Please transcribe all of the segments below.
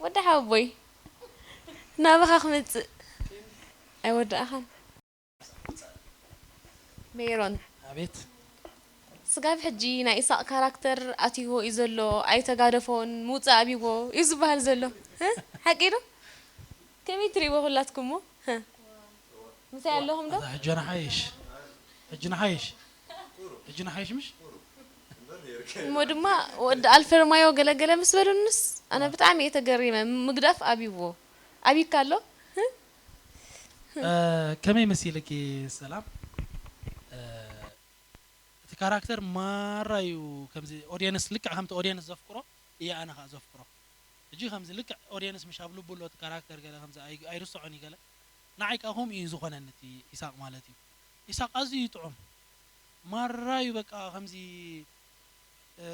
ወዲ ሓወቦይ፣ ናባኻ ክመጽእ ኣይወዳእኻን። ሜሮን፣ ኣቤት። ስጋብ ሕጂ ናይ ኢሳቕ ካራክተር ኣትይዎ እዩ ዘሎ፣ ኣይተጋደፎን፣ ምውጻእ ኣብይዎ እዩ ዝበሃል ዘሎ። እ? ሓቂ ዶ? ከመይ ትርእይዎ ኩላትኩምሞ? እ? ምሳይ ኣለኹም ዶ? ኣታ ሕጂ ንሓይሽ። ሕጂ ንሓይሽ። ሕጂ ንሓይሽ ምሽ? እሞ ድማ ወዲ ኣልፈርማዮ ገለገለ ምስ በሉንስ ኣነ ብጣዕሚ እየ ተገሪመ። ምግዳፍ ኣብይዎ። ኣብይካ ኣሎ? እ? እ፣ ከመይ መሲልኪ ሰላም? እ፣ እቲ ካራክተር ማራ እዩ ከምዚ ኦዲየንስ ልክዕ ከምቲ ኦዲየንስ ዘፍቅሮ እየ ኣነ ከዓ ዘፍቅሮ። ሕጂ ከምዚ ልክዕ ኦዲየንስ ምሽ ኣብ ልቡ ኣሎ እቲ ካራክተር ገለ ከምዚ ኣይ- ኣይርስዖን እዩ ገለ። ንዓይ ከዓ ከምኡ እዩ ዝኾነኒ እቲ ኢሳቕ ማለት እዩ። ኢሳቕ ኣዝዩ እዩ ጥዑም። ማራ እዩ በቃ ከምዚ እ፣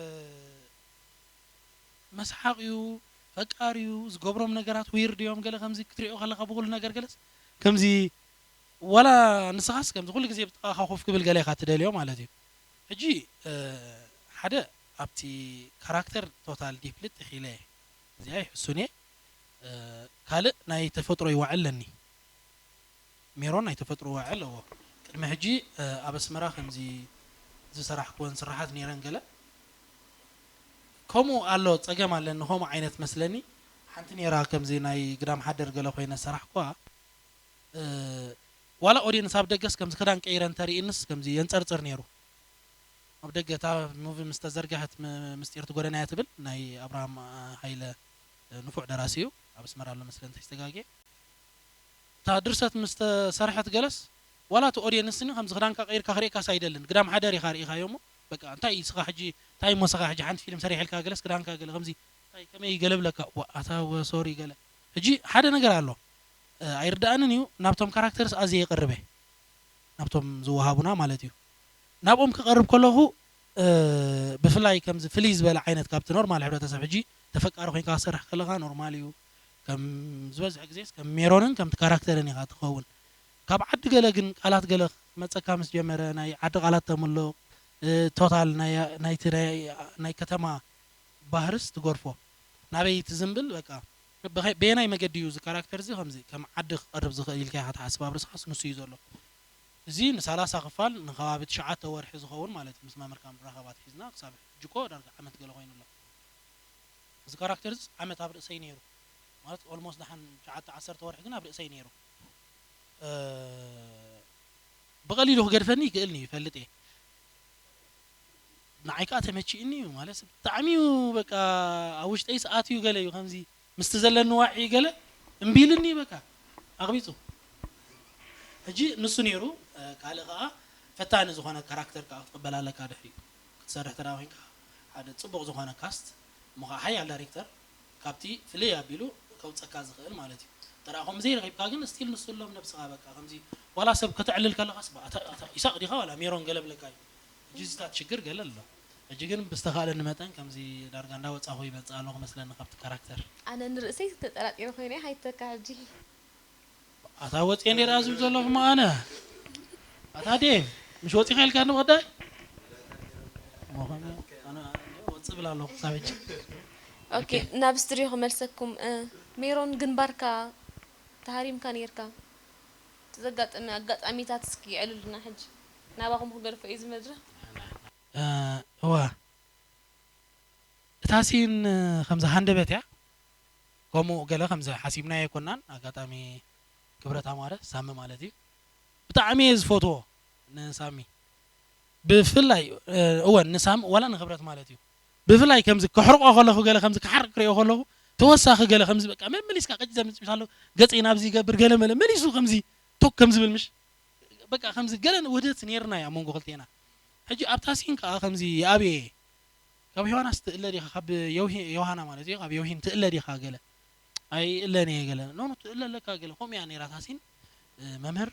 መስሓቕ እዩ፣ ፈቃር እዩ፣ ዝገብሮም ነገራት ዊርድ እዮም። ገለ ከምዚ ክትሪኦ ከለኻ ብኹሉ ነገር ገለስ ከምዚ ዋላ ንስኻስ ከምዚ ኩሉ ግዜ ብጥቓኻ ኮፍ ክብል ገለ ኢኻ ትደልዮ ማለት እዩ። ሕጂ እ፣ ሓደ ኣብቲ ካራክተር ቶታል ዲፕሊ ጥሒለ እየ። እዚኣ ይሕሱን እየ። እ፣ ካልእ ናይ ተፈጥሮ ይዋዕል ኣለኒ። ሜሮን ናይ ተፈጥሮ ዋዒ ኣለዎ። ቅድሚ ሕጂ እ፣ ኣብ ኣስመራ ከምዚ ዝሰራሕክወን ስራሓት ነይረን ገለ ከምኡ ኣሎ ጸገም ኣለኒ ከምኡ ዓይነት መስለኒ። ሓንቲ ነይራ ከምዚ ናይ ግዳም ሓደር ገለ ኮይነ ሰራሕኩዋ። እ፣ ዋላ ኦዲየንስ ኣብ ደገስ ከምዚ ክዳን ቀይረ እንተርእይንስ ከምዚ የንጸርጽር ነይሩ። ኣብ ደገ እታ ሙቪ ምስ ተዘርግሐት ም- ምስጢርቲ ጎደናያ ትብል ናይ ኣብርሃም እ፣ ሃይለ እ፣ ንፉዕ ደራሲ እዩ። ኣብ ኣስመራ ኣሎ መስለ እንተይተጋግየ። እታ ድርሰት ምስ ተሰርሐት ገለስ ዋላ እቲ ኦድየንስ ኒ ከምዚ ክዳንካ ቀይርካ ክርእየካስ ኣይደልን። ግዳም ሓደር ኢኻ ርኢኻዮ እሞ በቃ እንታይ ስኻ ሕጂ እንታይ እሞ ስኻ ሕጂ ሓንቲ ፊልም ሰሪሐልካ ገለስ ክዳንካ ገለ ከምዚ እንታይ ከመይ ገለ ብለካ ዋ ኣታ ወ ሶሪ ገለ ሕጂ ሓደ ነገር ኣሎ እ፣ ኣይርድኣንን እዩ ናብቶም ካራክተርስ ኣዝየ ይቐርብ እየ ናብቶም ዝወሃቡና ማለት እዩ ናብኦም ክቐርብ ከለኹ እ፣ ብፍላይ ከምዚ ፍልይ ዝበለ ዓይነት ካብቲ ኖርማል ሕብረተሰብ ሕጂ ተፈቃሪ ኮይንካ ክሰርሕ ከለኻ ኖርማል እዩ ከም ዝበዝሕ ግዜስ ከም ሜሮንን ከምቲ ካራክተርን ኢኻ ትኸውን ካብ ዓዲ ገለ ግን ቃላት ገለ ክመፀካ ምስ ጀመረ ናይ ዓዲ ቃላት ተምልቕ እ፣ ቶታል ናይ- ናይቲ ናይ- ናይ ከተማ ባህርስ ትገርፎ ናበይ ትዝንብል በቃ በኸ- በየናይ መገዲ እዩ እዚ ካራክተር እዚ ከምዚ ከም ዓዲ ክቐርብ ዝኽእል ኢልካ ኢኻ ትሓስብ ኣብ ርስኻስ ንሱ እዩ ዘሎ እዚ ንሳላሳ ክፋል ንከባቢ ትሽዓተ ወርሒ ዝኸውን ማለት እዩ ምስ መምህር ካምብራኻብ ኣትሒዝና ክሳብ ሕጂ እኮ ዳርጋ ዓመት ገለ ኮይኑ ኣሎ እዚ ካራክተር እዚ ዓመት ኣብ ርእሰይ ነይሩ ማለት ኦልሞስት ደሓን ትሽዓተ ዓሰርተ ወርሒ ግን ኣብ ርእሰይ ነይሩ እ፣ ብቐሊሉ ክገድፈኒ ይክእልኒ ይፈልጥ እየ ንዓይ ከዓ ተመቺእኒ እዩ ማለት ብጣዕሚ እዩ በቃ ኣብ ውሽጠይ ሰኣት እዩ ገለ እዩ ከምዚ ምስቲ ዘለኒ ዋዒ ገለ እምቢ ኢልኒ እዩ በቃ ኣቕቢፁ ሕጂ ንሱ ነይሩ እ፣ ካልእ ከዓ ፈታኒ ዝኾነ ካራክተር ከዓ ክትቕበል ኣለካ ድሕሪ ክትሰርሕ ተዳ ኮይንካ ሓደ ፅቡቕ ዝኾነ ካስት እሞ ከዓ ሓያል ዳይሬክተር ካብቲ ፍልይ ኣቢሉ ከውፀካ ዝኽእል ማለት እዩ ተዳ ከምኡ ዘይረኺብካ ግን ስቲል ንሱ ኣሎም ነብስኻ በቃ ከምዚ ዋላ ሰብ ከተዕልል ከለኻስ በ- ኣታ- ኣታ- ኢሳቕ ዲኻ ዋላ ሜሮን ገለ ብለካ እዩ ሕጂ እዚታት ሽግር ገለ ኣሎ ሕጂ ግን ብዝተኻእለኒ መጠን ከምዚ ዳርጋ እንዳወፃኹ ይመፅእ ኣለኹ መስለኒ ካብቲ ካራክተር ኣነ ንርእሰይ ተጠራጢረ ኮይነ ኣይተካ ሕጂ ኣታ ወፅየ ነይረ ዝብል ዘለኹ ኣነ ኣታ ዴ ምሽ ወፂኻ ኢልካ ንቐዳይ ወፅእ ብል ኣለኹ ክሳብ ሕጂ ኦኬ ናብ ስትድዮ ክመልሰኩም እ፣ ሜሮን ግንባርካ ተሃሪምካ ነይርካ እቲ ዘጋጠመ ኣጋጣሚታት እስኪ የዕልሉና ሕጂ ናባኹም ክገድፎ እዩ እዚ መድረኽ እ፣ እወ እታ ሲን ከምዚ ሃንደበት እያ ከምኡ ገለ ከምዚ ሓሲብናዮ ኣይኮናን ኣጋጣሚ ክብረት ኣማረ ሳሚ ማለት እዩ ብጣዕሚ እየ ዝፈትዎ ንሳሚ ብፍላይ እወ ንሳሚ ወላ ንክብረት ማለት እዩ ብፍላይ ከምዚ ከሕርቆ ከለኹ ገለ ከምዚ ክሓርቅ ክሪኦ ከለኹ ተወሳኺ ገለ ከምዚ በቃ መመሊስካ ቀጭ ዘምፅእ ኣሎ ገፀይ ናብዚ ይገብር ገለ መለ መሊሱ ከምዚ ቶክ ከም ዝብል ምሽ በቃ ከምዚ ገለ ውህደት ነይርና እዩ ኣብ መንጎ ክልቴና ሕጂ ኣብታ ሲን ከዓ ከምዚ ይኣብየ ካብ ዮሃናስ ትእለ ዲኻ ካብ ዮሃና ማለት እዩ ካብ ዮሂን ትእለ ዲኻ ገለ ኣይእለን እየ ገለ ኖ ትእለ ኣለካ ገለ ከምኡ እያ ነይራ ታሲን መምህር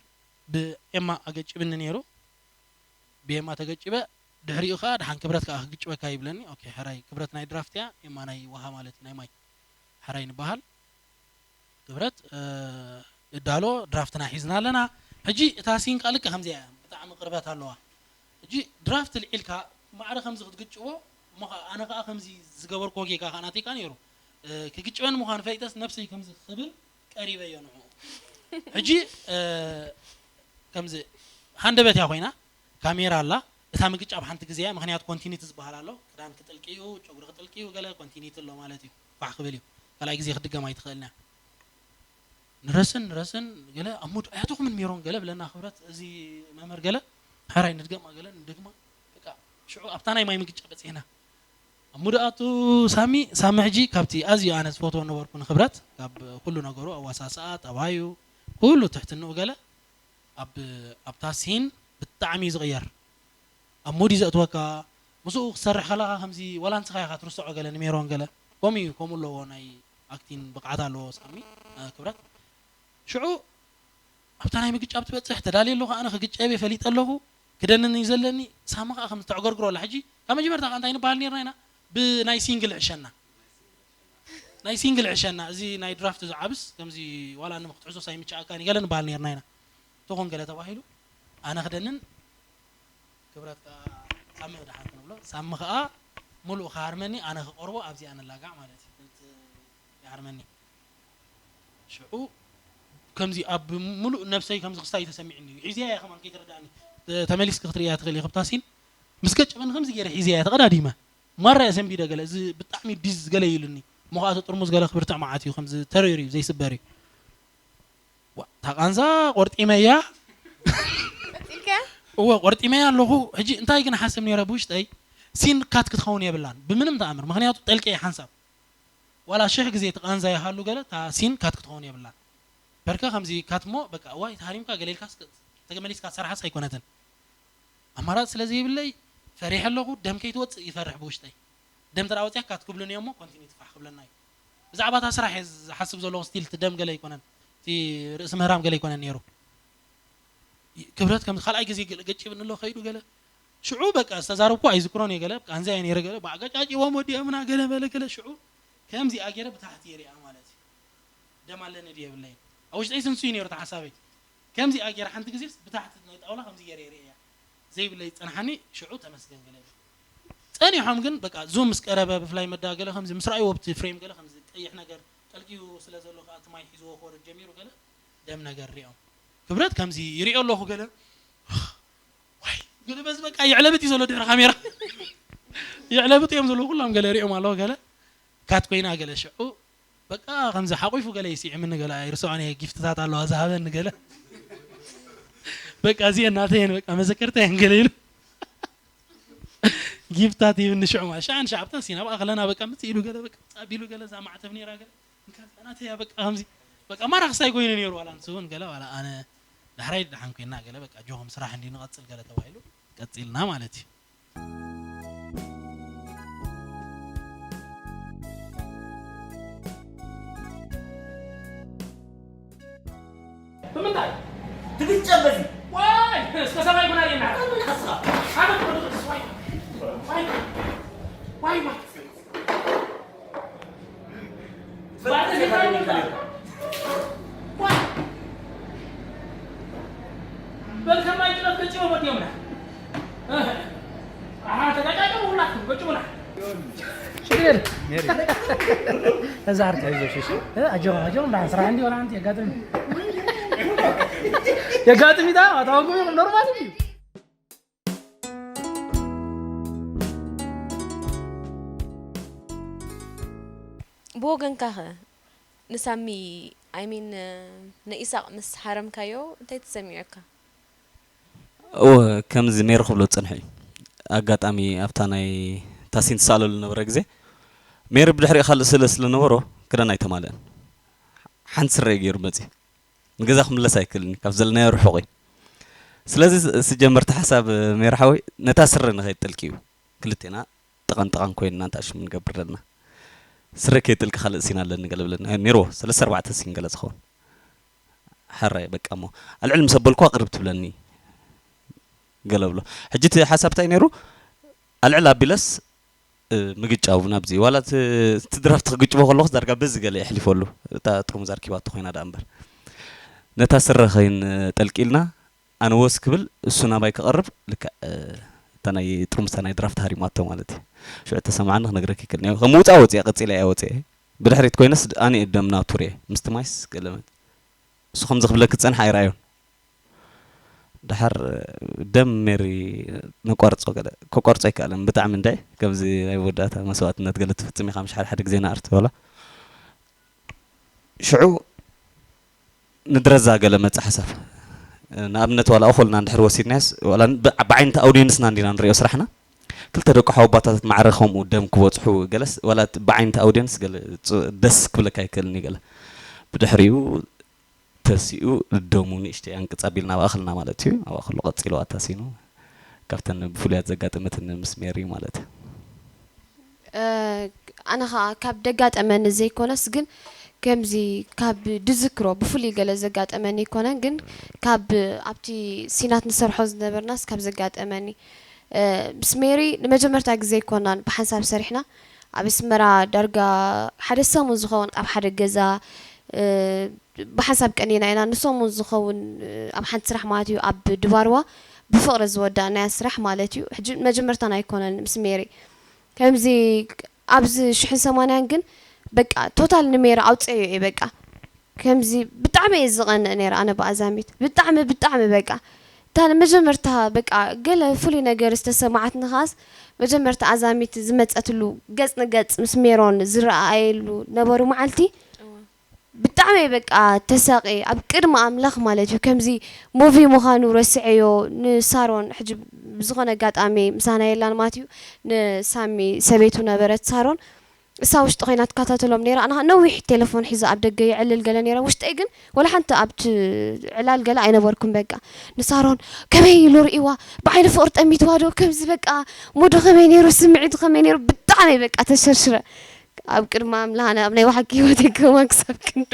ብኤማ ኣገጭብኒ ነይሩ ብኤማ ተገጭበ ድሕሪኡ ከዓ ደሓን ክብረት ከዓ ክግጭበካ ይብለኒ ኦኬ ሕራይ ክብረት ናይ ድራፍት እያ ኤማ ናይ ውሃ ማለት እዩ ናይ ማይ ሕራይ ንበሃል ክብረት እዳሎ ድራፍትና ሒዝና ኣለና ሕጂ እታ ሲን ከዓ ልክዕ ከምዚኣ እያ ብጣዕሚ ቅርበት ኣለዋ ሕጂ ድራፍት ልዒልካ ማዕረ ከምዚ ክትግጭዎ እሞ ከዓ ኣነ ከዓ ከምዚ ዝገበርክዎ ጌጋ ከዓ ናተይ ከዓ ነይሩ ክግጭበኒ ምዃኑ ፈሊጠስ ነብሰይ ከምዚ ክብል ቀሪበዮ ንዕኡ። ሕጂ ከምዚ ሃንደበት እያ ኮይና፣ ካሜራ ኣላ። እታ ምግጫ ኣብ ሓንቲ ግዜ እያ፣ ምኽንያቱ ኮንቲኒቲ ዝበሃል ኣሎ። ክዳን ክጥልቂ እዩ፣ ጨጉሪ ክጥልቂ እዩ፣ ገለ ኮንቲኒቲ ኣሎ ማለት እዩ። ፋሕ ክብል እዩ። ካልኣይ ግዜ ክትድገም ኣይትኽእልን እያ። ንረስን ንረስን ገለ ኣብ ሙድ ኣያትኹምን ሜሮን ገለ ብለና ክብረት፣ እዚ መምህር ገለ፣ ሕራይ ንድገማ ገለ ንደግማ። በቃ ሽዑ ኣብታ ናይ ማይ ምግጫ በጺሕና። ኣብ ሙድ ኣቱ ሳሚ፣ ሳሚ ሕጂ ካብቲ ኣዝዩ ኣነ ዝፈትዎ ነበርኩ ንክብረት፣ ካብ ኩሉ ነገሩ፣ ኣዋሳስኣ፣ ጠባዩ፣ ኩሉ ትሕትንኡ ገለ ኣብ ኣብታ ሲን ብጣዕሚ እዩ ዝቕየር። ኣብ ሙድ እዩ ዘእትወካ። ምስኡ ክሰርሕ ከለኻ ከምዚ ዋላ ንስኻ ኢኻ ትርስዖ ገለ ንሜሮን ገለ። ከምኡ እዩ፣ ከምኡ ኣለዎ፣ ናይ ኣክቲን ብቕዓት ኣለዎ ሳሚ፣ እ፣ ክብረት። ሽዑ ኣብታ ናይ ምግጫ ብትበጽሕ ተዳልየ ኣለኹ፣ ኣነ ክግጨብ እየ ፈሊጠ ኣለኹ፣ ክደንን እዩ ዘለኒ። ሳሚ ከኣ ከም ተዕገርግሮ ኣላ። ሕጂ ካብ መጀመርታ ከኣ እንታይ ንበሃል ኔርና ኢና? ብናይ ሲንግል ዕሸና። ናይ ሲንግል ዕሸና፣ እዚ ናይ ድራፍት ዝዓብስ፣ ከምዚ ዋላ ንክትሕዞ ሳይምችኣካን ገለ ንበሃል ኔርና ኢና። ትኹን ገለ ተባሂሉ፣ ኣነ ክደንን ክብረት ከኣ ሳሚ ክደሓን ክንብሎ፣ ሳሚ ከኣ ሙሉእ ክሃርመኒ፣ ኣነ ክቐርቦ፣ ኣብዚኣ ንላጋዕ ማለት እዩ። ክልተ ይሃርመኒ። ሽዑ ከምዚ ኣብ ሙሉእ ነብሰይ ከምዚ ክስታይ ተሰሚዕኒ እዩ። ሒዘያ እየ ከማን ከይተረድኣኒ። ተ-፣ ተመሊስኪ ክትርእያ ትኽእሊ ኢኺ። ብታ ሲን ምስ ገጨበኒ ከምዚ ገይረ ሒዘያ እየ ተቐዳዲመ። ማራ እየ ሰንቢደ ገለ፣ እዚ ብጣዕሚ ዲዝ ገለ ኢሉኒ። እሞ ከኣ እቲ ጥርሙዝ ገለ ክብርትዕ መዓት እዩ፣ ከምዚ ተሪር እዩ፣ ዘይስበር እዩ። ዋ፣ እታ ቃንዛ ቆርጢመያ። ቀጺልካያ? እወ፣ ቆርጢመያ ኣለኹ። ሕጂ እንታይ ግን ሓስብ ነይረ ብውሽጠይ፣ ሲን ካት ክትኸውን የብላን ብምንም ተኣምር። ምኽንያቱ ጠልቂ እየ ሓንሳብ። ዋላ ሽሕ ግዜ እቲ ቃንዛ ይሃሉ ገለ፣ እታ ሲን ካት ክትኸውን የብላን። በርከ ከምዚ ካት እሞ፣ በቃ፣ እዋይ፣ ተሃሪምካ ገለ ኢልካስ፣ ተመሊስካ ትሰርሓስ ኣይኮነትን። ኣማራጺ ስለ ዘይብለይ፣ ፈሪሐ ኣለኹ፣ ደም ከይትወጽእ ይፈርሕ ብውሽጠይ። ደም ተደኣ ወጺኣ ካት ክብሉኒ እዮም እሞ፣ ኮንቲኒው ትፋሕ ክብለና እዩ። ብዛዕባ እታ ስራሕ እየ ዝሓስብ ዘለኹ፣ ስቲል እቲ ደም ገለ ኣይኮነን። እቲ ርእሲ ምህራም ገለ ኣይኮነን ነይሩ። ክብረት ከም ካልኣይ ግዜ ገለ ገጭብኒ ኣሎ፣ ከይዱ ገለ። ሽዑ በቃ ዝተዛረብኩ ኣይዝክሮን እየ ገለ፣ ቃንዛ እየ ነይረ ገለ፣ ብኣጋጫጭዎም ወዲኦምና ገለ በለ ገለ። ሽዑ ከምዚኣ ገይረ ብታሕቲ ይሪኣ ማለት እዩ። ደም ኣለኒ ድየ የብለይን። ኣብ ውሽጠይ ስንሱ እዩ ነይሩ እቲ ሓሳበይ። ከምዚኣ ገይረ ሓንቲ ግዜስ ብታሕቲ ናይ ጣውላ ከምዚ ገይረ ይርእያ። ዘይብለይ ዝጸንሓኒ ሽዑ ተመስገን ገለ ኢለ። ጸኒሖም ግን በቃ ዙም ምስ ቀረበ ብፍላይ መዳ ገለ ከምዚ ምስ ረኣይዎ ኣብቲ ፍሬም ገለ ከምዚ ቀይሕ ነገር ጠልቂዩ ስለ ዘሎ ከኣ እቲ ማይ ሒዝዎ ክወርድ ጀሚሩ ገለ ደም ነገር ሪኦም። ክብረት ከምዚ ይሪኦ ኣለኹ ገለ ዋይ ገለ በዚ በቃ የዕለብጥ እዩ ዘሎ ድሕሪ ካሜራ። የዕለብጥ እዮም ዘለዉ ኩሎም ገለ ሪኦም ኣለዉ ገለ ካት ኮይና ገለ ሽዑ በቃ ከምዚ ሓቂፉ ገለ ይስዕምኒ ገለ ኣይርስዖን እየ ጊፍትታት ኣለዋ ዝሃበኒ ገለ በቃ እዚአን ናተየን በቃ መዘከርታ እየን ገለ ኢሉ ጊፍታት ይብኒ ሽዑ ማለት ሻን ሻብታ ሲና በቃ ከለና በቃ ምጽእ ኢሉ ገለ በቃ ጻብ ኢሉ ገለ እዛ ማዕተብ ነይራ ገለ እንካ ናተያ በቃ ከምዚ በቃ ማራ ክሳይ ኮይኑ ነይሩ ዋላ ንሱ እውን ገለ ዋላ ኣነ ዳሕራይ ደሓን ኮይና ገለ በቃ ጆኹም ስራሕ እንዲ ንቐጽል ገለ ተባሂሉ ቀጺልና ማለት እዩ ብምንታይ ትግጨ በዚ ዋይ እስከ ሰማይ ኩና ሪና ምን ሓስኻ ኣመት ወደ ዋይ ዋይ ዋይ ዋይ ትፈልጥ ዜና ይመልካል በል ከማይ ጭረት ገጭቦ ወዲኦምና ኣሓ ተጋጫጭ ሁላችሁ ገጭቡና ሽግር እዛ ዓርኪ ኣይዞሽ እሺ ኣጆ ኣጆ እንዳ ስራ እንዲ ወላ ኣንቲ የጋጥም የጋጥም ይታ ኣታወጉ ኖርማል እዩ ብወገንካኸ ንሳሚ ኣይሚን ንኢሳቕ ምስ ሓረምካዮ እንታይ ተሰሚዑካ? እወ ከምዚ ሜሪ ክብሎ ዝጸንሐ እዩ ኣጋጣሚ ኣብታ ናይ ታሲን ትሰኣለሉ ዝነበረ ግዜ ሜሪ ብድሕሪኡ ካልእ ስእለ ስለ ነበሮ ክዳን ኣይተማልአን ሓንቲ ስረ እዩ ገይሩ መጺኡ ንገዛ ክምለስ ኣይክእልን ካብ ዘለናዮ ርሑቕ እዩ ስለዚ ስጀመርቲ ሓሳብ ሜሪ ሓወይ ነታ ስረ ንኸይጥልቂ እዩ ክልቴና ጥቓን ጥቓን ኮይንና እንታይ ሽሙ ንገብር ዘለና ስረ ከይጥልቂ ካልእ ሲን ኣለኒ ገለ ብለኒ ነይርዎ ሰለስተ ኣርባዕተ ሲን ገለ ዝኸውን ሓራይ በቃ እሞ ኣልዕል ምስ ኣበልኩዋ ቅርብ ትብለኒ ገለ ብሎ ሕጂ እቲ ሓሳብ እንታይ ነይሩ ኣልዕል ኣቢለስ ምግጫው ናብዚ ዋላ እቲ ድራፍት ክግጭቦ ከለኹ ዳርጋ በዚ ገለ የሕሊፈሉ እታ ጥርሙዝ ኣርኪባቶ ኮይና ደኣ እምበር ነታ ስረ ከይን ጠልቂልና ኣነ ወስ ክብል እሱ ናባይ ክቐርብ ልክዕ እታ ናይ ጥርሙዝ እታ ናይ ድራፍት ሃሪማቶ ማለት እዩ ሽዑ ተሰማዓኒ ክነግረኪ ይክእል ከም ውፃ ወፅያ ቀፂለ እያ ወፅየ ብድሕሪት ኮይነስ ኣነ እየ ደም ናቱ ርኤ ምስቲ ማይስ ገለመት እሱ ከምዚ ክብለክ ዝጸንሐ ኣይረኣዮን። ደሓር ደም ሜሪ ነቋርጾ ገለ ከቋርጾ ኣይከኣለን ብጣዕሚ እንደ ከምዚ ናይ ወዳእታ መስዋእትነት ገለ ትፍጽም ኢኻ ምሽ ሓደ ሓደ ግዜ ንኣርቲ ወላ ሽዑ ንድረዛ ገለ መጽእ ሓሳብ ንኣብነት ዋላ እኹልና እንድሕር ወሲድናዮስ ዋላ ብዓይንቲ ኣውዲየንስና እንዲና ንሪኦ ስራሕና ክልተ ደቁ ሓወባታት ማዕረ ከምኡ ደም ክበጽሑ ገለስ ዋላ ብዓይንቲ ኣውዲየንስ ገለ ደስ ክብለካ ኣይክእልን እዩ ገለ ብድሕሪኡ ተሲኡ ደሙ ንእሽተይ ኣንቅጽ ኣቢልና ኣብኣ ከለና ማለት እዩ። ኣብኣ ከሎ ቀጺሉ ኣታሲኑ ካብተን ብፍሉያት ዘጋጠመትኒ ምስ ሜሪ ማለት እዩ። ኣነ ኸዓ ካብ ደጋጠመኒ ዘይኮነስ ግን ከምዚ ካብ ድዝክሮ ብፍሉይ ገለ ዘጋጠመኒ ኣይኮነን ግን ካብ ኣብቲ ሲናት ንሰርሖ ዝነበርናስ ካብ ዘጋጠመኒ ምስ ሜሪ ንመጀመርታ ግዜ ኣይኮናን ብሓንሳብ ሰሪሕና ኣብ ኣስመራ ዳርጋ ሓደ ሰሙን ዝኸውን ኣብ ሓደ ገዛ ብሓንሳብ ቀኒና ኢና ንሰሙን ዝኸውን ኣብ ሓንቲ ስራሕ ማለት እዩ ኣብ ድባርዋ ብፍቕሪ ዝወዳእናያ ስራሕ ማለት እዩ ሕጂ መጀመርታና ኣይኮነን ምስ ሜሪ ከምዚ ኣብዚ ሽሕን ሰማንያን ግን በቃ ቶታል ንሜሪ ኣውፀዮ እየ በቃ ከምዚ ብጣዕሚ እየ ዝቐንእ ነይረ ኣነ ብኣዛሚት ብጣዕሚ ብጣዕሚ በቃ እታ መጀመርታ በቃ ገለ ፍሉይ ነገር ዝተሰማዓትኒ ኸዓስ መጀመርታ ኣዛሚት ዝመፀትሉ ገፅ ንገፅ ምስ ሜሮን ዝረኣየሉ ነበሩ መዓልቲ ብጣዕሚ እየ በቃ ተሳቂ ኣብ ቅድሚ ኣምላኽ ማለት እዩ ከምዚ ሙቪ ምዃኑ ረስዐዮ ንሳሮን ሕጂ ብዝኾነ ኣጋጣሚ ምሳና የላን ማለት እዩ ንሳሚ ሰበይቱ ነበረት ሳሮን እሳ ውሽጢ ኮይና ትከታተሎም ነይራ ኣና ነዊሕ ቴሌፎን ሒዛ ኣብ ደገ የዕልል ገለ ነይራ ውሽጠይ ግን ወላ ሓንቲ ኣብቲ ዕላል ገለ ኣይነበርኩም በቃ ንሳሮን ከመይ ኢሉ ርእይዋ ብዓይኒ ፍቅሪ ጠሚትዋ ዶ ከምዚ በቃ ሙዱ ከመይ ነይሩ ስምዒቱ ከመይ ነይሩ ብጣዕሚ በቃ ተሸርሽረ ኣብ ቅድሚ ኣምላኽ ኣነ ኣብ ናይ ወሓቂ ህይወተይ ከማን ክሳብ ክንዱ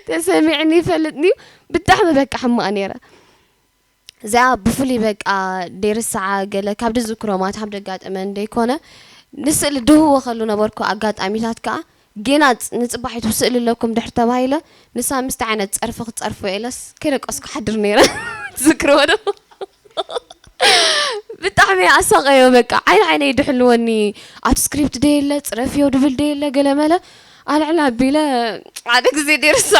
ተሰሚዕኒ ይፈልጥኒ እዩ ብጣዕሚ በቃ ሕማቕ ነይረ እዚኣ ብፍሉይ በቃ ደይርስዓ ገለ ካብ ድዝክሮ ማለት ካብ ደጋጠመ እንደይኮነ ንስእሊ ድህወ ከሉ ነበርኩ ኣጋጣሚታት ከዓ ጌና ንፅባሒቱ ስእሊ ኣለኩም ድሕር ተባሂለ ንሳ ምስቲ ዓይነት ፀርፊ ክፀርፎ ኢለስ ከይደቀስኩ ሓድር ነይረ ትዝክርዎ ዶ ብጣዕሚ ኣሳቀዮ በቃ ዓይን ዓይነይ ድሕልወኒ ኣብቲ ስክሪፕት ደየለ ፅረፍዮ ድብል ደየለ ገለመለ ኣልዕል ኣቢለ ሓደ ግዜ ደይርሳ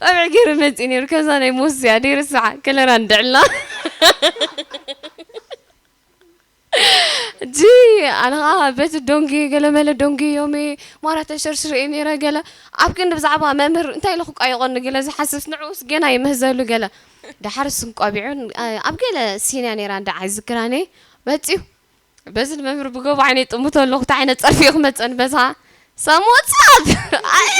ቆብዕ ገይሩ መፂኡ ነይሩ ከዛ ናይ ሞስያ ደይርስዓ ከለራ እንድዕልና ጂ ኣነ ከዓ በቲ ዶንጊ ገለመለ ዶንጊ ዮሜ ማራ ተሸርሽረ እየ ነይረ ገለ ኣብ ክንዲ ብዛዕባ መምህር እንታይ ኢለ ክቋየቆኒ ገለ ዝሓስስ ንዕኡስ ገና ይምህዘሉ ገለ ዳሓር ስንቋቢዑን ኣብ ገለ ሲንያ ነይራ እንዳ ኣይዝክራን እየ መፅዩ በዚ ንመምህር ብገቡ ዓይነይ ጥምቶ ኣለኹ እንታይ ዓይነት ፀርፊ እዩ ክመፀኒ በዛ ሳም ዋትሳፕ ኣየ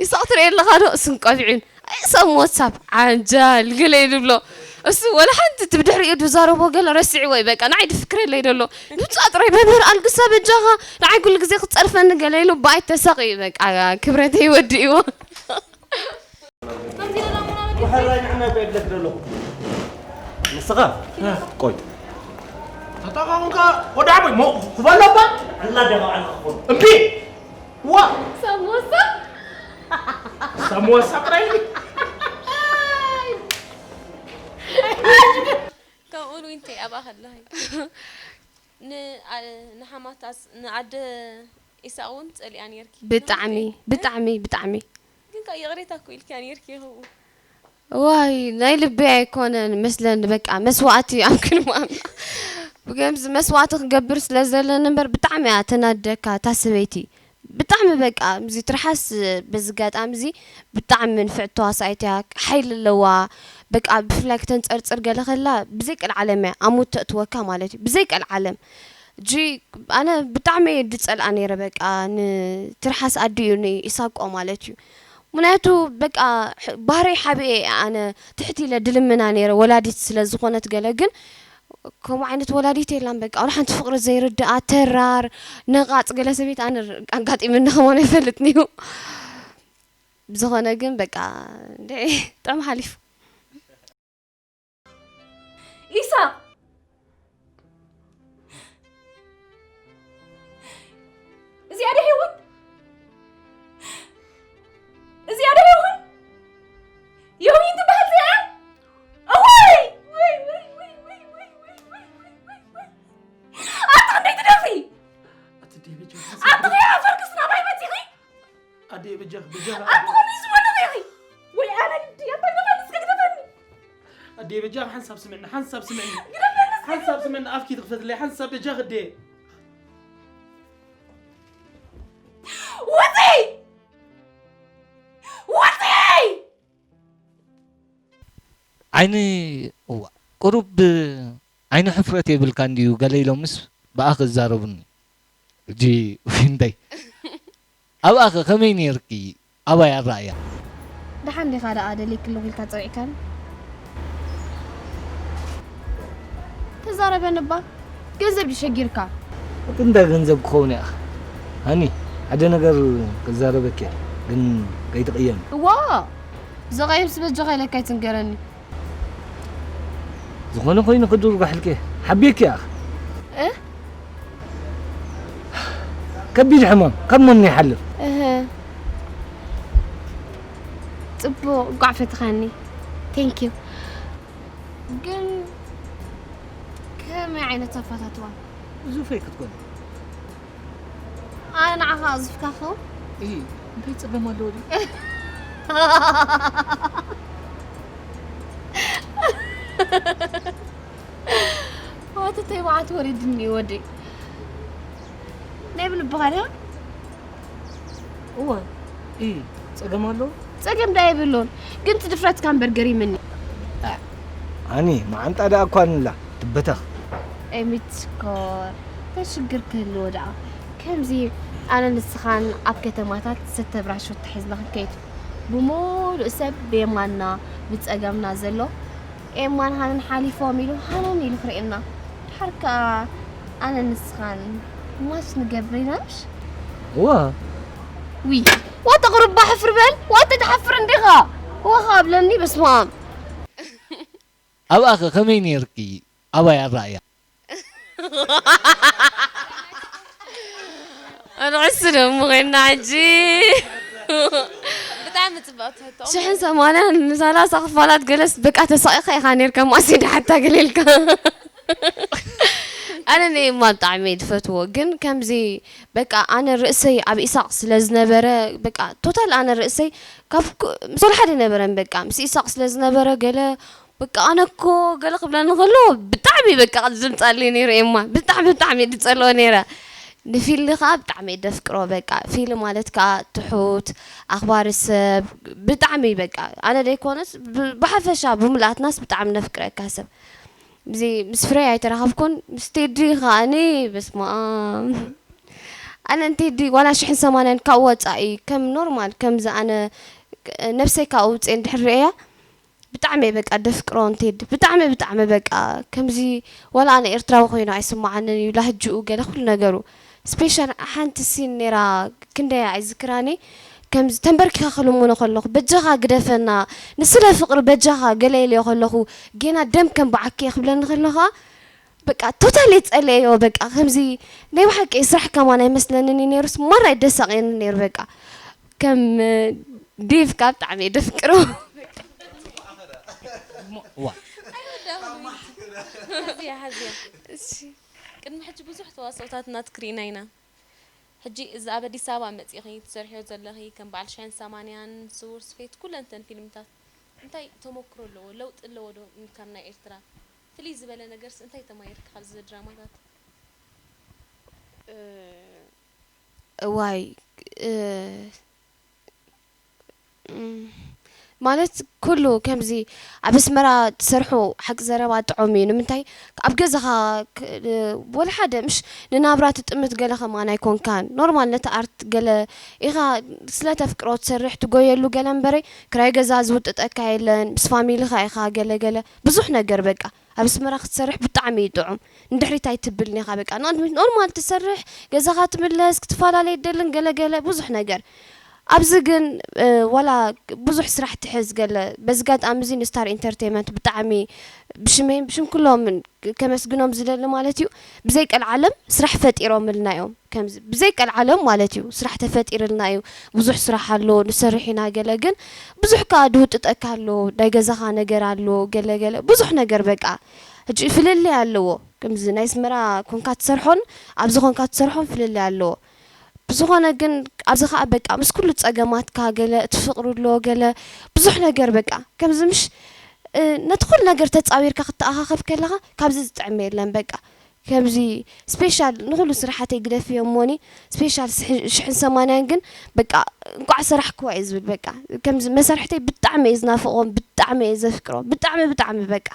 ይሳቕ ትርኢ ኣለኻ ዶ ስንቋቢዑን ኣየ ሳም ዋትሳፕ ዓንጃል ገለ እዩ ዝብሎ እሱ ወላ ሓንቲ እቲ ብድሕሪኡ ዝዛረቦ ገለ ረሲዕዎ እዩ በቃ ንዓይ ድፍክረለይ ደሎ ንብፃ ጥራይ መምህር ኣልግሳ በጃኻ ንዓይ ኩሉ ግዜ ክፀርፈኒ ገለ ኢሉ ብኣይ ተሳቒ እዩ በቃ ክብረተይ ወዲእዎ ንስኻ ቆይ ተጠቃምካ ወደ ዓቦይ ሞ ክበለባ ዕላ ደኻ ዕላ ክኾኑ እምቢ ዋ ሳሞሳ ሳሞሳ ጥራይ ከምኡ እውን እንታይ ኣብኣ ከለኺ ንሓማታስ ንኣደ ኢሳቕ እውን ትጸልያ ነርኪ ብጣዕሚ ብጣዕሚ ብጣዕሚ ግን ካብ ይቕሬታ እኮ ኢልክያ ነርኪ ይኸውን ዋይ ናይ ልበይ ኣይኮነን መስለኒ በቃ መስዋእቲ ኣብ ክንዲ ኣምላኽ ብከምዚ መስዋእቲ ክገብር ስለ ዘለኒ እምበር ብጣዕሚ እያ ተናድደካ እታ ሰበይቲ ብጣዕሚ በቃ እዚ ትርሓስ በዚ ኣጋጣሚ እዚ ብጣዕሚ ንፍዕቲ ተዋሳኢት እያ ሓይሊ ኣለዋ በቃ ብፍላይ ክተንፀርፅር ገለ ከላ ብዘይ ቀልዓለም እያ ኣብ ሙድ ተእትወካ ማለት እዩ ብዘይ ቀልዓለም ጂ ኣነ ብጣዕሚ እየ ዝፀልኣ ነይረ በቃ ንትርሓስ ኣዲኡ ንኢሳቆ ማለት እዩ ምክንያቱ በቃ ባህረይ ሓቢኤ እየ ኣነ ትሕት ኢለ ድልምና ነይረ ወላዲት ስለ ዝኾነት ገለ ግን ከምኡ ዓይነት ወላዲት የላን በቃ ወላ ሓንቲ ፍቅሪ ዘይርድኣ ተራር ነቃፅ ገለ ሰበይት ኣነ ኣጋጢምኒ ከማን ኣይፈልጥን እዩ ብዝኾነ ግን በቃ እንድዒ ጥዑም ሓሊፉ ኢሳቕ! እዚኣ ድያ ሄዋን? እዚኣ ድያ ሄዋን? ዮሚን ትበሃል እዚኣ? እዋይ! ወይ ወይ ወይ ወይ ወይ ወይ ወይ ወይ ወይ ወይ ብጀኻ ኣንተ ኸምዚ ዝበልኺ ኢኺ። ወይ ኣነ ግዲ ኣባይ ግደፈኒ፣ እስከ ግደፈኒ። ኣዴ በጃኺ ሓንሳብ ስምዕኒ፣ ሓንሳብ ስምዕኒ። ግደፈኒ እስከ። ሓንሳብ ስምዕኒ፣ ኣፍኪ ትኽፈትለይ ሓንሳብ በጃኺ ኣዴ። ውፂ! ውፂ! ዓይኒ እዋ ቁሩብ ዓይኒ ሕፍረት የብልካ እንድዩ ገለ ኢሎምስ ብኣኺ ይዛረቡኒ። ሕጂ እንታይ ኣብኣኺ ከመይ ነይርኪ ኣባይ ኣረኣእያ? ደሓን ዲኻ ደኣ ደሊክ ኣለኹ ኢልካ ጸዊዕካኒ? ተዛረበኒ እባ ገንዘብ ድዩ ሸጊርካ? እቲ እንታይ ገንዘብ ክኸውን እያ ሃኒ ሓደ ነገር ክዛረበኪ እየ ግን ከይትቕየሚ። እዋ ዘቐይምሲ በጃኻ ኢለካ ኣይትንገረኒ። ዝኾነ ኮይኑ ክድርጓሕልኪ ሓብየኪ እያ። ከቢድ ሕማም ካብ መን ይሓልፍ? እህ ጽቡቕ ጓዕ ፈትኻኒ። Thank you። ግን ከመይ ዓይነት ኣፋታትዋ? ብዙፈይ ክትኮኒ። ኣነ ንዓኻ ኣቕዝፍካ ክኸውን? እይ እንታይ ጸገም ኣለዎ ድዩ? ዋተተይ መዓት ወሪድኒ ወደይ ናይ ብልብኻ ድያ? እወ እይ ጸገም ኣለዎ? ጸገም ዳ የብሉን ግን እቲ ድፍረትካ እምበር ገሪምኒ። ኣኒ መዓንጣ ደኣ እኳ ንላ ትበተኽ። ኤሚት ሽኮር እንታይ ሽግር ክህልዎ ደኣ ከምዚ ኣነ ንስኻን ኣብ ከተማታት ሰተብራሾ ተሒዝና ክንከይድ ብሙሉእ ሰብ ብየማንና ብጸገምና ዘሎ ኤማን ሃንን ሓሊፎም ኢሉ ሃነን ኢሉ ክርእየና ድሓር ከኣ ኣነ ንስኻን ማች ንገብር ኢና ምሽ? እዋ ዊ ዋተ ቁሩባ ሕፍር በል ዋተ ትሓፍር እንዲኻ ወኻ ኣብለኒ በስመኣም ኣብኣኸ ከመይ ነይርኪ ኣባይ ኣረኣእያ ኣንዕስ ደሞ ኮይና ሕጂ ብጣዕሚ ፅብቕቲ ሕቶ ሽሕን ሰማንያን ንሰላሳ ክፋላት ገለስ በቃ ተሳቂኻ ኢኻ ነርካ ማእሲ ድሓታ ገለ ኢልካ ኣነ ንኤማ ብጣዕሚ እየ ዝፈትዎ ግን ከምዚ በቃ ኣነ ርእሰይ ኣብ ኢሳቅ ስለ ዝነበረ በቃ ቶታል ኣነ ርእሰይ ካብ ምስ ወላ ሓደ ነበረን በቃ ምስ ኢሳቅ ስለ ዝነበረ ገለ በቃ ኣነ እኮ ገለ ክብለኒ ከሎ ብጣዕሚ በቃ ዝምጻለይ ነይሩ ኤማ ብጣዕሚ ብጣዕሚ ድጸልኦ ነይረ ንፊሊ ከዓ ብጣዕሚ ደፍቅሮ በቃ ፊሊ ማለት ከዓ ትሑት ኣኽባሪ ሰብ ብጣዕሚ በቃ ኣነ ደይኮነስ ብሓፈሻ ብምልኣትናስ ብጣዕሚ ነፍቅረካ ሰብ እዚ ምስ ፍረይ ኣይተራኸብኩን ምስ ቴዲ ከዓኒ በስመኣም ኣነ ንቴዲ ዋላ ሽሕን ሰማንያን ካብ ወፃኢ ከም ኖርማል ከምዚ ኣነ ነብሰይ ካብ ውፅኤ እንድሕር ርእያ ብጣዕሚ እየ በቃ ደፍቅሮ ንቴዲ ብጣዕሚ ብጣዕሚ በቃ ከምዚ ዋላ ኣነ ኤርትራዊ ኮይኑ ኣይስማዓንን እዩ ላህጅኡ ገለ ኩሉ ነገሩ ስፔሻል ሓንቲ ሲን ነይራ ክንደያ ኣይዝክራኒ ከምዚ ተንበርኪኸ ክልምኖ ከለኹ በጃኻ ግደፈና ንስለ ፍቕሪ በጃኻ ገለ ኢለዮ ከለኹ ጌና ደም ከም በዓኪ ክብለኒ ከሎ ኸዓ በቃ ቶታሊ ጸለዮ በቃ ከምዚ ናይ ብሓቂ ስራሕ ከማን ኣይመስለንን እዩ ነይሩስ ማራ ይደሳቕየኒ ነይሩ በቃ ከም ዴቭ ካብ ብጣዕሚ እየ ደፍቅሮ ቅድሚ ሕጂ ብዙሕ ተዋስኦታት ናትኪ ርኢና ኢና ሕጂ እዚ ኣብ ኣዲስ ኣበባ መፂእኺ ትሰርሕዮ ዘለኺ ከም በዓል ሽሕን ሰማንያን ስውር ስፌት ኩለን ተን ፊልምታት እንታይ ተመክሮ ኣለዎ ለውጢ ኣለዎ ዶ ካብ ናይ ኤርትራ ፍልይ ዝበለ ነገርስ እንታይ ተማሂርኪ ካብዚ ድራማታት እዋይ ማለት ኩሉ ከምዚ ኣብ ኣስመራ ትሰርሑ ሓቂ ዘረባ ጥዑም እዩ ንምንታይ ኣብ ገዛኻ ወላ ሓደ ምሽ ንናብራ ትጥምት ገለ ከማን ኣይኮንካን ኖርማል ነቲ ኣርት ገለ ኢኻ ስለ ተፍቅሮ ትሰርሕ ትጎየሉ ገለ እምበረይ ክራይ ገዛ ዝውጥጠካ የለን ምስ ፋሚሊኻ ኢኻ ገለ ገለ ብዙሕ ነገር በቃ ኣብ ኣስመራ ክትሰርሕ ብጣዕሚ እዩ ጥዑም ንድሕሪት ኣይትብልን ኢኻ በቃ ንቕድሚት ኖርማል ትሰርሕ ገዛኻ ትምለስ ክትፈላለ ይደልን ገለ ገለ ብዙሕ ነገር ኣብዚ ግን ዋላ ብዙሕ ስራሕ ትሕዝ ገለ በዚ ጋጣሚ እዚ ንስታር ኢንተርቴመንት ብጣዕሚ ብሽመይን ብሽም ኩሎም ከመስግኖም ዝደሊ ማለት እዩ ብዘይ ቀልዓለም ስራሕ ፈጢሮምልና እዮም ከምዚ ብዘይ ቀልዓለም ማለት እዩ ስራሕ ተፈጢርልና እዩ ብዙሕ ስራሕ ኣሎ ንሰርሕ ኢና ገለ ግን ብዙሕ ከዓ ድውጥጠካ ኣሎ ናይ ገዛኻ ነገር ኣሎ ገለ ገለ ብዙሕ ነገር በቃ ሕጂ ፍልልይ ኣለዎ ከምዚ ናይ ኣስመራ ኮንካ ትሰርሖን ኣብዚ ኮንካ ትሰርሖን ፍልልይ ኣለዎ ብዝኾነ ግን ኣብዚ ኸዓ በቃ ምስ ኩሉ ጸገማትካ ገለ እቲ ፍቕሪ ኣሎ ገለ ብዙሕ ነገር በቃ ከምዚ ምሽ ነቲ ኩሉ ነገር ተጻዊርካ ክትኣኻኸብ ከለኻ ካብዚ ዝጥዕም የለን በቃ ከምዚ ስፔሻል ንኹሉ ስራሓተይ ግደፍዮ እሞኒ ስፔሻል ሽሕን ሰማንያን ግን በቃ እንቋዕ ሰራሕክዋ እዩ ዝብል በቃ ከምዚ መሰርሕተይ ብጣዕሚ እየ ዝናፍቖም ብጣዕሚ እየ ዘፍቅሮም ብጣዕሚ ብጣዕሚ በቃ